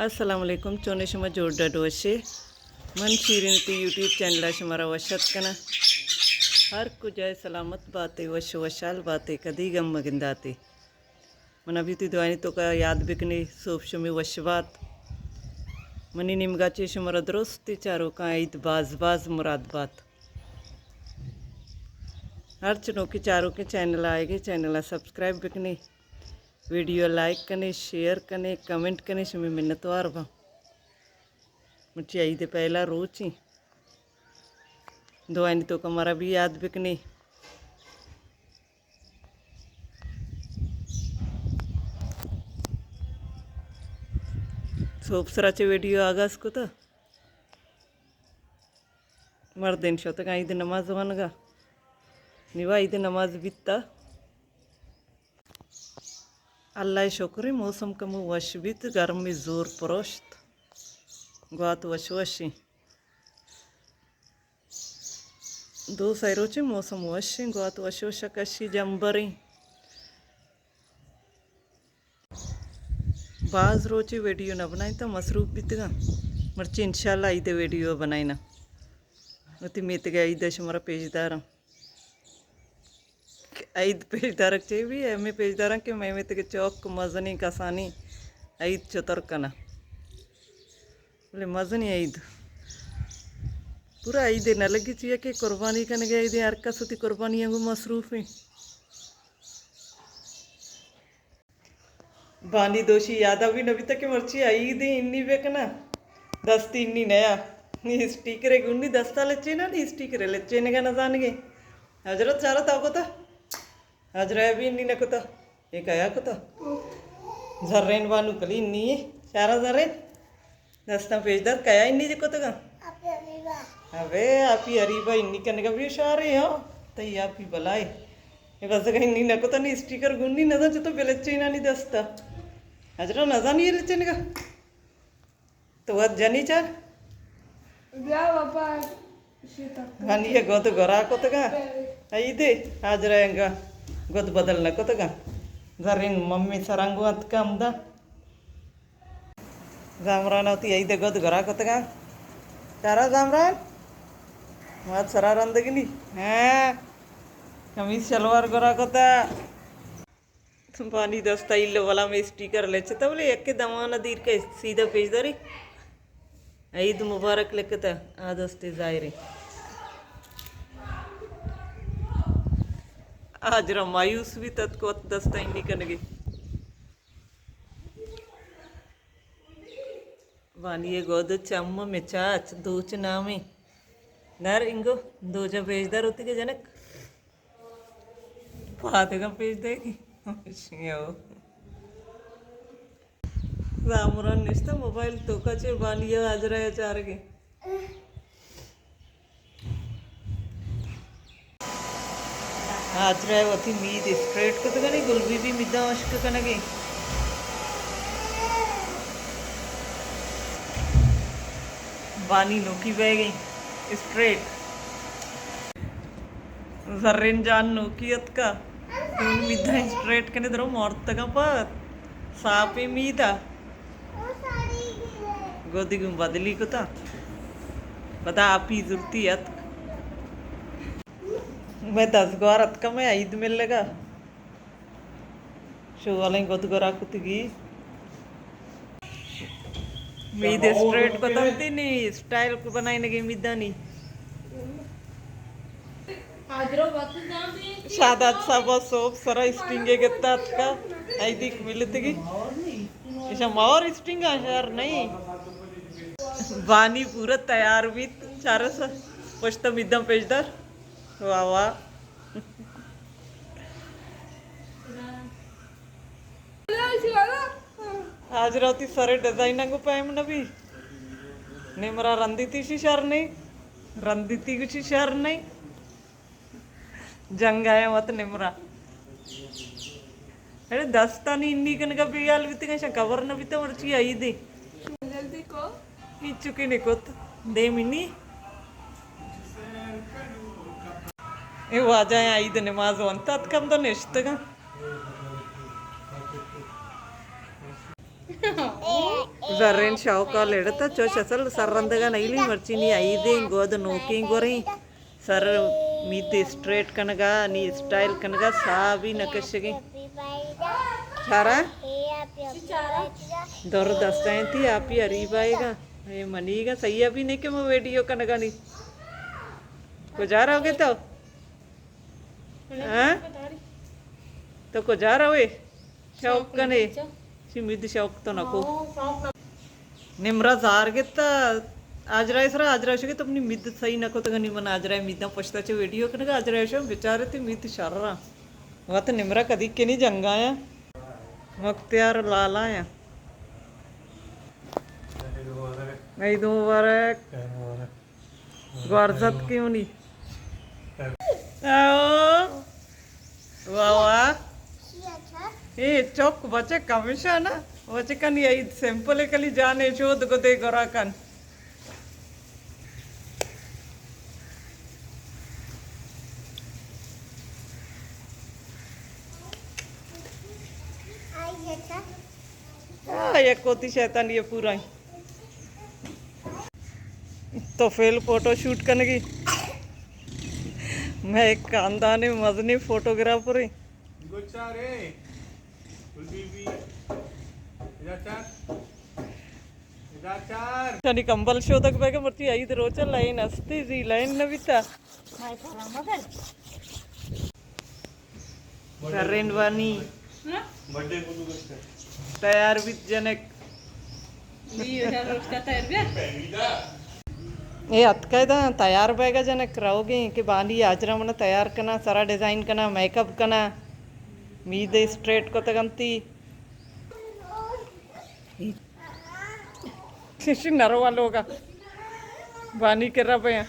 السلام علیکم، چون شما؟ جوڑ ڈڈ وشے؟ من شیرین تی یوٹیوب چینل ءَ شمارا وش اتک کناں۔ ہر کجائے سلامت باتے، وش وشحال باتے، کدی غم مگنداتے۔ من ابھی تی دعائیں توکا یاد بکنے، سوب شمے وش بات۔ منی نیمگا چے شمارا درستی چاروکاں عید باز باز مراد بات۔ ہر چنوکے چاروکیں چینل آئے گے، چینل ءَ سبسکرائب بکنے، ویڈیو لائک کنے، شیئر کنے، کمنٹ کنے، شمے منتوار باں۔ مرچی عید پہلا روچیں، دعائیں توکا مارا بھی یاد بکنے۔ سوب سرا چہ ویڈیو آغاز کتا۔ مردین شتگاں عید نماز وانگا۔ نیوا عید نماز بیتا۔ اللہ شکر، موسم کمو وش بیت، گرمی زور پروشت۔ گوات وش وشیں۔ دو سئے روچے موسم وشیں، گوات وش وش کشی جمبریں۔ باز روچے ویڈیو نہ بنائینتا، مصروف بیتگاں۔ مرچی انشاءاللہ عید ویڈیو بنائیناں۔ وتی میتگ عید شمارا پیش داراں۔ عید پیش دارگ چے بی؟ ہمے پیش داراں کہ مئے میتگ چوک مزنیں کسانی عید چتر کناں۔ بلے مزنیں عید۔ پورا عید نہ لگی، چیا کہ قربانی کنگ عید، ہر کس وتی قربانی گوں مصروف ایں۔ بانی دوشی یادا بھی نہ بیتا کہ مرچی عید انی بکناں۔ دستی انی نیا۔ نی اسٹیکر گونی دستا لچینا، نی اسٹیکر لچینگا نزانگے۔ حضرت چارا تاو کتا؟ حضرت بھی انی نہ کتا۔ اے کیا کتا؟ زرین بانو کلی انی ہے۔ چارا زرین۔ دستاں پیش دار، کیا انی جی کتگاں؟ ابے، آپی اریبا انی کنگا بھی شارے ہو۔ تئی آپی بلائے۔ اے بس اگا انی نہ کتا نی اسٹیکر گونی نزان چتو بلچینانی دستا۔ حضرت نزانی اے لچینگا۔ تو وت جنی چا؟ بیا بابا، شیطان۔ ہنی اے گد گرا کتگا۔ عیدے، حاجرہ انگا گد بدل نہ کتگا۔ زرین ممی سرنگو انت کم دا۔ زامران وتی عید گد گرا کتگا۔ چارا زامران؟ وت سرا رندگنی۔ ہاں۔ کمیس شلوار گرا کتا۔ بانی دستا ایلو ولا میں اسٹیکر لچتا، بلے یکے دمانا دیر کے سیدھا پیش داری۔ عید مبارک لکھتا، آ دستے ظاہریں۔ حاجرہ مایوس بیت اتک وت دستا انی کنگے۔ بانی ء گود چم مچاچ دوچ نامیں۔ در انگو دوجا پیش در ہوتی کہ جنک۔ پادگا پیش دے گی۔ شیو۔ زامران نشتہ موبائل توکا چے بانی ء حاجرہ ء چارگے۔ حاجرہ ء وتی مید اسٹریٹ کتگنی، گل بی بی میداں اشک کنگی۔ بانی نوکی بہ گئی اسٹریٹ۔ زرین جان نوکی اتکا۔ دون میداں اسٹریٹ کنے درو مورتگا پت۔ ساپی میدا۔ گودی گوں بدلی کتا۔ پدا آپی زرتی اتک۔ مئے دزگوار اتکا، مئے عید ملگا۔ شوالیں گد گورا کتگی۔ مید اسٹریٹ کتنتی نی اسٹائل کو بنائینگی میدانی۔ شاداد صاحب صوب سرا اسٹنگے گتا اتکا۔ عیدیک ملتگی۔ ایشا مور اسٹنگ آ شر نہیں۔ بانی پورا تیار بیت۔ چارس پشت میدان پیش دار۔ واہ واہ۔ آج را وتی سرے ڈیزائن گو پیم نبی۔ نمرا رندیتی شی شر نہیں۔ رندیتی گچی شر نہیں۔ جنگ آیا وت نمرا۔ اڑے دستانی انی کنگا بیال بیتگا، شا کور نہ بیتا، مرچی آئی دے۔ جلدی کو۔ ہچو کی نکوت۔ دے منی۔ اے واجہ آئی دے نماز وانتا، اتکم دو نشتگا۔ زرین شوق ءَ لڑتا، چوش اصل سر رندگا نیلی، مرچی نی عیدیں گود نوکیں گوریں۔ سر میت اسٹریٹ کنگا، نی اسٹائل کنگا، سا بھی نہ کشگیں۔ چارا؟ دور دستائیں تھی، آپ ہی عریب آئے گا۔ اے منی گا، صحیح ابھی نہیں کہ میں ویڈیو کنگا نہیں۔ کجا رہو گے تو؟ ہاں؟ تو کجا روے؟ شوق کنے؟ شی مید شوق تو نکو۔ نمرا زار گتا آجرائے سرا، آجرائے شو کہ تم نی مید صحیح نکو تگنی، من آجرائے میداں پشتا چے ویڈیو کنگا، آجرائے شو بیچارے تی مید شر را۔ وت نمرا کدی کے نی جنگایا۔ مختیار لالا یا۔ عید مبارک۔ گوارزت کیونی۔ آؤ۔ واہ واہ۔ اے چوک بچک ہمیشہ نا، بچکانی عید سمپل کلی جانے شود گدے گورا کن۔ آ، یک کوتی شیطانی پورا۔ تو فیل فوٹو شوٹ کنگی۔ میں ایک خاندان مزنی فوٹوگرافر ہیں۔ گچارے۔ گل بی بی۔ ادا چار۔ ادا چار۔ چنی کمبل شودگ بیگا مرچی عید روچا لائن استی زی لائن نبیتا۔ زرین بانی۔ تیار بیت جنک۔ اے اتکا ادا تیار بیگا جنک روگیں کہ بانی آجرا منا تیار کنا، سرا ڈیزائن کنا، میک اپ کنا، مید اسٹریٹ کتگ انتی۔ ششی نروا لوگا۔ بانی کرا بیا۔